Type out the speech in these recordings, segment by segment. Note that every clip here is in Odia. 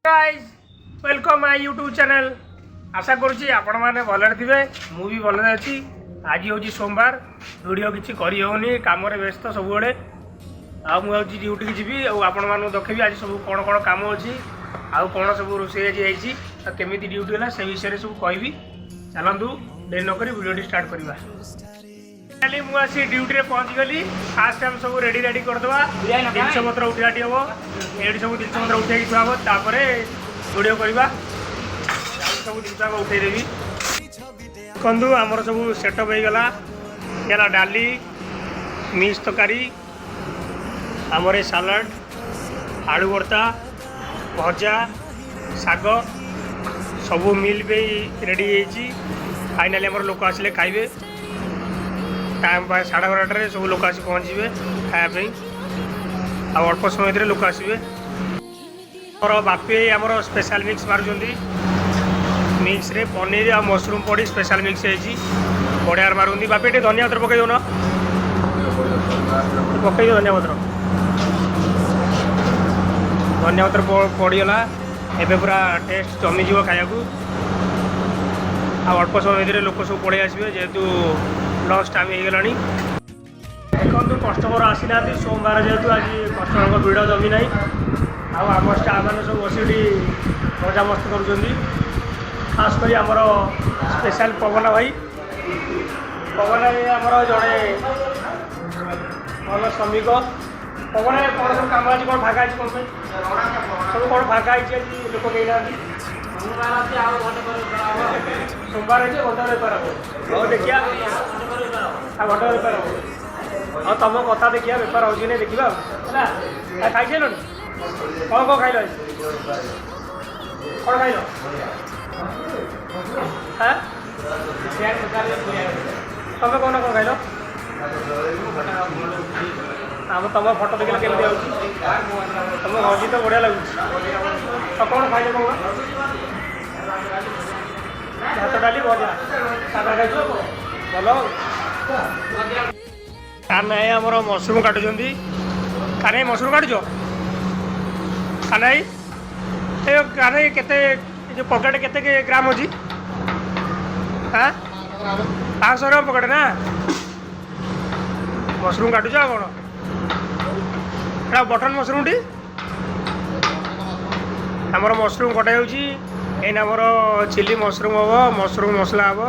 Guys, welcome my YouTube channel. ଆଶା କରୁଛି ଆପଣମାନେ ଭଲରେ ଥିବେ, ମୁଁ ବି ଭଲରେ ଅଛି। ଆଜି ହେଉଛି ସୋମବାର, ଭିଡ଼ିଓ କିଛି କରିହେଉନି, କାମରେ ବ୍ୟସ୍ତ ସବୁବେଳେ। ଆଉ ମୁଁ ହେଉଛି ଡ୍ୟୁଟିକି ଯିବି ଆଉ ଆପଣମାନଙ୍କୁ ଦେଖେଇବି ଆଜି ସବୁ କ'ଣ କ'ଣ କାମ ଅଛି ଆଉ କ'ଣ ସବୁ ରୋଷେଇ ଆଜି ହେଇଛି ଆଉ କେମିତି ଡ୍ୟୁଟି ହେଲା, ସେ ବିଷୟରେ ସବୁ କହିବି। ଚାଲନ୍ତୁ, ଡେରି ନକରି ଭିଡ଼ିଓଟି ଷ୍ଟାର୍ଟ କରିବା। କାଲି ମୁଁ ଆସି ଡ୍ୟୁଟିରେ ପହଞ୍ଚିଗଲି। ଫାଷ୍ଟ ଆମେ ସବୁ ରେଡ଼ି ରେଡ଼ି କରିଦେବା, ଜିନିଷ ପତ୍ର ଉଠିଆଟି ହେବ। ଏଇଠି ସବୁ ଜିନିଷ ପତ୍ର ଉଠେଇକି ଥୁଆ ହେବ, ତାପରେ ଭିଡ଼ିଓ କରିବା। ଯାଉଛି, ସବୁ ଜିନିଷ ଆଗ ଉଠେଇଦେବି। ଦେଖନ୍ତୁ, ଆମର ସବୁ ସେଟଅପ୍ ହେଇଗଲା। ହେଲା ଡାଲି, ମିକ୍ସ ତରକାରୀ, ଆମର ଏ ସାଲାଡ଼, ଆଳୁ ଭର୍ତ୍ତା, ଭଜା, ଶାଗ, ସବୁ ମିଲ୍ ବି ରେଡ଼ି ହେଇଯାଇଛି। ଫାଇନାଲି ଆମର ଲୋକ ଆସିଲେ ଖାଇବେ। ଟାଇମ୍ 12:30ରେ ସବୁ ଲୋକ ଆସି ପହଞ୍ଚିବେ ଖାଇବା ପାଇଁ। ଆଉ ଅଳ୍ପ ସମୟ ଭିତରେ ଲୋକ ଆସିବେ। ଆମର ବାପି ଆମର ସ୍ପେଶାଲ ମିକ୍ସ ମାରୁଛନ୍ତି। ମିକ୍ସରେ ପନିର ଆଉ ମସରୁମ୍ ପଡ଼ି ସ୍ପେଶାଲ ମିକ୍ସ ହେଇଛି। ବଢ଼ିଆ ମାରୁଛନ୍ତି ବାପି। ଟିକେ ଧନିଆ ପତ୍ର ପକାଇ ଦେଉନ, ପକାଇ ଦିଅ ଧନିଆ ପତ୍ର। ଧନିଆ ପତ୍ର ପଡ଼ିଗଲା, ଏବେ ପୁରା ଟେଷ୍ଟ ଜମିଯିବ ଖାଇବାକୁ। ଆଉ ଅଳ୍ପ ସମୟ ଭିତରେ ଲୋକ ସବୁ ପଳେଇ ଆସିବେ, ଯେହେତୁ ଲଞ୍ଚ ଟାଇମ୍ ହେଇଗଲାଣି। ଦେଖନ୍ତୁ, କଷ୍ଟମର ଆସିନାହାନ୍ତି। ସୋମବାର ଯେହେତୁ ଆଜି କଷ୍ଟମରଙ୍କ ଭିଡ଼ ଜମି ନାହିଁ। ଆଉ ଆମ ଷ୍ଟାଫ୍ ମାନେ ସବୁ ବସି ଏଠି ମଜାମସ୍ତି କରୁଛନ୍ତି, ଖାସ୍ କରି ଆମର ସ୍ପେଶାଲ ପବନ ଭାଇ। ପବନ ଭାଇ ଆମର ଜଣେ ଭଲ ଶ୍ରମିକ। ପବନ ଭାଇ, କ'ଣ ସବୁ କାମ ଅଛି? କ'ଣ ଫାଙ୍କା ଅଛି? କ'ଣ ପାଇଁ ସବୁ କ'ଣ ଫାଙ୍କା ହେଇଛି ଆଜି? ଲୋକ କେହି ନାହାନ୍ତି। ସୋମବାର ହେଇଛି, ଘଣ୍ଟା ବେପାର ହବ। ହଉ ଦେଖିବା, ଆଉ ଘଣ୍ଟା ବେପାର ହବ। ଆଉ ତମ କଥା ଦେଖିବା, ବେପାର ହେଉଛି କି ନାହିଁ ଦେଖିବା ଆଉ। ହେଲା, ଆଉ ଖାଇସାରିଲଣି? କ'ଣ କ'ଣ ଖାଇଲ ଆଜି? କ'ଣ ଖାଇଲ? ହାଁ, ତମେ କ'ଣ କ'ଣ ଖାଇଲ? ଆମ ତମ ଫଟୋ ଦେଖିଲେ କେମିତି ଆଉଛି? ତମ ଗଞ୍ଜି ତ ବଢ଼ିଆ ଲାଗୁଛି। ଆଉ କ'ଣ ଖାଇଲେ? କ'ଣ ଭାତ, ଡାଲି, ଭଜା, ସାଧା ଖାଇଛୁ ଆଉ କ'ଣ? ଭଲ। କାନାଇ ଆମର ମସରୁମ୍ କାଟୁଛନ୍ତି। କାନାଇ, ମସରୁମ୍ କାଟୁଛ? କାନାଇ, ଏ କାନାଇ, କେତେ ଏ ଯେଉଁ ପକେଟ୍ କେତେ ଗ୍ରାମ ଅଛି? ହାଁ, 500 ଗ୍ରାମ ପକେଟ୍ ନା? ମସରୁମ୍ କାଟୁଛ ଆଉ କ'ଣ? ଏଇଟା ବଟନ୍ ମସରୁମ୍ଟି। ଆମର ମସରୁମ୍ କଟା ଯାଉଛି। ଏଇନା ଆମର ଚିଲି ମସରୁମ୍ ହେବ, ମସରୁମ୍ ମସଲା ହେବ,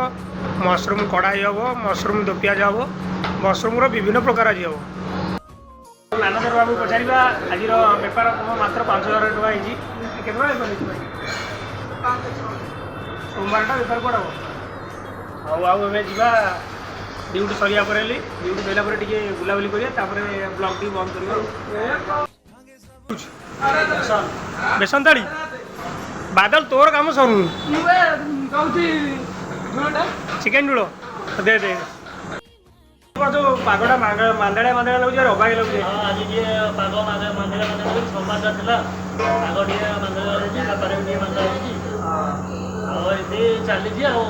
ମସରୁମ୍ କଢ଼ାଇ ହେବ, ମସରୁମ୍ ଦୋ ପିଆଜ ହେବ, ମସରୁମ୍ର ବିଭିନ୍ନ ପ୍ରକାର ଆଜି ହେବ। ମ୍ୟାନେଜର ବାବୁ ପଚାରିବା ଆଜିର ବେପାର କ'ଣ। ମାତ୍ର 5,000 ଟଙ୍କା ହେଇଛି। କେତେ ଟଙ୍କା ବେପାର ହେଇଛି ଭାଇ? ସୋମବାରଟା ବେପାର କୁଆଡ଼େ ହେବ? ହଉ, ଆଉ ଏବେ ଯିବା। ଡ୍ୟୁଟି ସରିବା ପରେ, ହେଲି ଡ୍ୟୁଟି ସରିଲା ପରେ ଟିକେ ବୁଲାବୁଲି କରିବା, ତାପରେ ବ୍ଲଗ୍ ଟିକେ ବନ୍ଦ କରିବା। ଆଉ ବେସନ ଥାଳି। ବାଦଲ, ତୋର କାମ ସରୁନି। ଚିକେନ ଝୋଳ ଦେ ଦେ। କଣ ଯୋଉ ପାଗଟା ମାନ୍ଦାଳିଆ ମାନ୍ଦାଳିଆ ଲାଗୁଛି ଆଉ ଅବାଗିଆ ଲାଗୁଛି। ହଁ, ଆଜି ଟିକେ ପାଗ ମାନ୍ଦାଳିଆ ମାନ୍ଦାଳିଆ ଲାଗୁଛି। ସୋମବାରଟା ଥିଲା, ପାଗ ଟିକେ ମାନ୍ଦାଳିଆ ଲାଗୁଛି, ବେପାର ବି ଟିକେ ମାନ୍ଦା ହେଇଛି। ଆଉ ଏମିତି ଚାଲିଛି ଆଉ।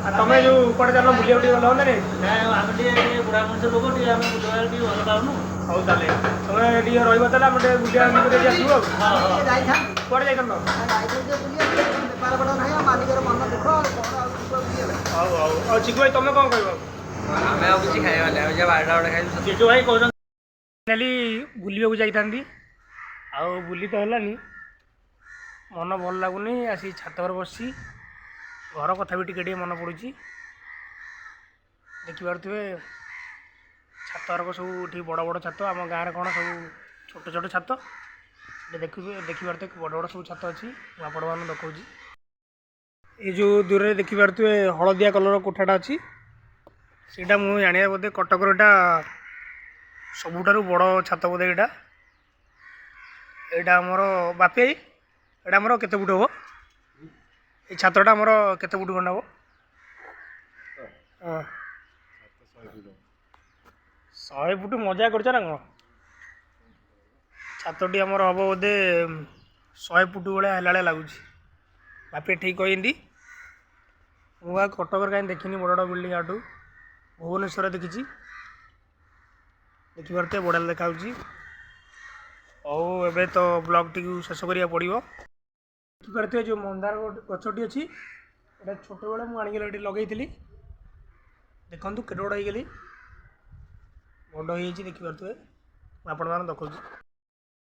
ଆଉ ତମେ ଯୋଉ କୁଆଡ଼େ ଚାଲ ବୁଲିବାକୁ ଟିକେ ଗଲ ହୁଅନ୍ତାନି? ନାଇଁ, ଆମେ ଟିକେ ଟିକେ ବୁଢ଼ା ମଣିଷ ଲୋକ, ଟିକେ ଆମେ ବୁଲିବାକୁ ଟିକେ ଭଲ ପାଉନୁ। ହଉ ତାହେଲେ, ତମେ ଟିକେ ରହିବ ତାହେଲେ, ଆମେ ଟିକେ ବୁଲିବା କରି ଆସିବୁ ଆଉ। ହଁ। କୁଆଡ଼େ ଯାଇଥାନ୍ତ? ବେପାର ବଡ଼ ନାହିଁ ଆଉ ମାଲିକର ମନ ଦୁଃଖ, ଆଉ କ'ଣ ଆଉ ଯିବ ବୁଲିବା? ହଉ ହଉ। ଆଉ ଚିକୁ ଭାଇ, ତମେ କ'ଣ କହିବ? ଆମେ ଆଉ କିଛି ଖାଇବାନି, ଆମେ ଯାହା 12ଟା ବେଳେ ଖାଇବୁ। ଚିକୁ ଭାଇ କହୁଛନ୍ତି। ଫାଇନାଲି ବୁଲିବାକୁ ଯାଇଥାନ୍ତି, ଆଉ ବୁଲି ତ ହେଲାନି। ମନ ଭଲ ଲାଗୁନି, ଆସି ଛାତ ଉପରେ ବସିଛି। ଘର କଥା ବି ଟିକେ ଟିକେ ମନେ ପଡ଼ୁଛି। ଦେଖିପାରୁଥିବେ, ଛାତ ଆରକ ସବୁ ଏଠି ବଡ଼ ବଡ଼ ଛାତ। ଆମ ଗାଁରେ କ'ଣ ସବୁ ଛୋଟ ଛୋଟ ଛାତ। ଏଠି ଦେଖିପାରୁଥିବେ, ବଡ଼ ବଡ଼ ସବୁ ଛାତ ଅଛି। ମୁଁ ଆପଣମାନଙ୍କୁ ଦେଖାଉଛି। ଏ ଯେଉଁ ଦୂରରେ ଦେଖିପାରୁଥିବେ ହଳଦିଆ କଲର୍ କୋଠାଟା ଅଛି, ସେଇଟା ମୁଁ ଜାଣିବା ବୋଧେ କଟକର ଏଇଟା ସବୁଠାରୁ ବଡ଼ ଛାତ ବୋଧେ ଏଇଟା। ଏଇଟା ଆମର ବାପି, ଏଇଟା ଆମର କେତେ ଫୁଟ ହେବ? ଏଇ ଛାତଟା ଆମର କେତେ ଫୁଟ ଖଣ୍ଡେ ହେବ? ହଁ, 100 ଫୁଟ? ମଜା କରୁଛ ନା କ'ଣ? ଛାତଟି ଆମର ହେବ ବୋଧେ 100 ଫୁଟ ଭଳିଆ ହେଲା ଭଳିଆ ଲାଗୁଛି। ବାପି ଠିକ୍ କହିଛନ୍ତି। ମୁଁ ଆଉ କଟକରେ କାହିଁ ଦେଖିନି ବଡ଼ ବଡ଼ ବିଲ୍ଡିଂ, ଆଠୁ ଭୁବନେଶ୍ୱରରେ ଦେଖିଛି। ଦେଖିପାରୁଥିବେ, ବଢ଼ିଆ ଦେଖାଯାଉଛି। ହଉ, ଏବେ ତ ବ୍ଲଗ୍ଟିକୁ ଶେଷ କରିବାକୁ ପଡ଼ିବ। ଦେଖିପାରୁଥିବେ ଯେଉଁ ମନ୍ଦାର ଗୋଟେ ଗଛଟି ଅଛି, ଏଇଟା ଛୋଟବେଳେ ମୁଁ ଆଣିକି ଏଠି ଲଗେଇଥିଲି। ଦେଖନ୍ତୁ କେତେ ବଡ଼ ହେଇଗଲି, ବଡ଼ ହେଇଯାଇଛି, ଦେଖିପାରୁଥିବେ। ମୁଁ ଆପଣମାନଙ୍କୁ ଦେଖାଉଛି।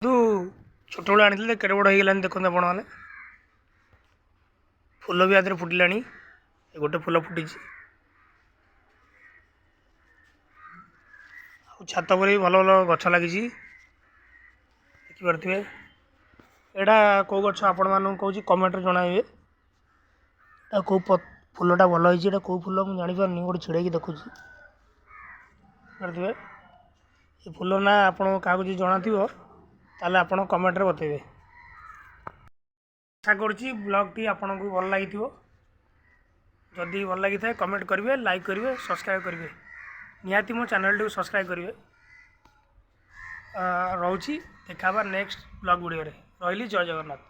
କିନ୍ତୁ ଛୋଟବେଳେ ଆଣିଥିଲି, କେତେ ବଡ଼ ହେଇଗଲାଣି ଦେଖନ୍ତୁ ଆପଣମାନେ। ଫୁଲ ବି ଆ ଦେହରେ ଫୁଟିଲାଣି। ଏ ଗୋଟେ ଫୁଲ ଫୁଟିଛି। ଆଉ ଛାତ ଉପରେ ବି ଭଲ ଭଲ ଗଛ ଲାଗିଛି, ଦେଖିପାରୁଥିବେ। ଏଇଟା କେଉଁ ଗଛ ଆପଣମାନଙ୍କୁ କହୁଛି, କମେଣ୍ଟରେ ଜଣାଇବେ। ଏଇଟା କେଉଁ ଫୁଲଟା ଭଲ ହେଇଛି। ଏଇଟା କେଉଁ ଫୁଲ ମୁଁ ଜାଣିପାରୁନି, ଗୋଟେ ଛିଡ଼େଇକି ଦେଖୁଛି। ଦେଖିପାରୁଥିବେ, ଏ ଫୁଲ ନା ଆପଣଙ୍କୁ କାହାକୁ ଯଦି ଜଣାଥିବ, ତାହେଲେ ଆପଣ କମେଣ୍ଟରେ ବତେଇବେ। ଆଶା କରୁଛି ବ୍ଲଗ୍ଟି ଆପଣଙ୍କୁ ଭଲ ଲାଗିଥିବ। ଯଦି ଭଲ ଲାଗିଥାଏ, କମେଣ୍ଟ କରିବେ, ଲାଇକ୍ କରିବେ, ସବସ୍କ୍ରାଇବ୍ କରିବେ। ନିହାତି ମୋ ଚ୍ୟାନେଲଟିକୁ ସବସ୍କ୍ରାଇବ୍ କରିବେ। ରହୁଛି, ଦେଖା ହେବା ନେକ୍ସଟ ବ୍ଲଗ୍ ଭିଡ଼ିଓରେ। ରହିଲି, ଜୟ ଜଗନ୍ନାଥ।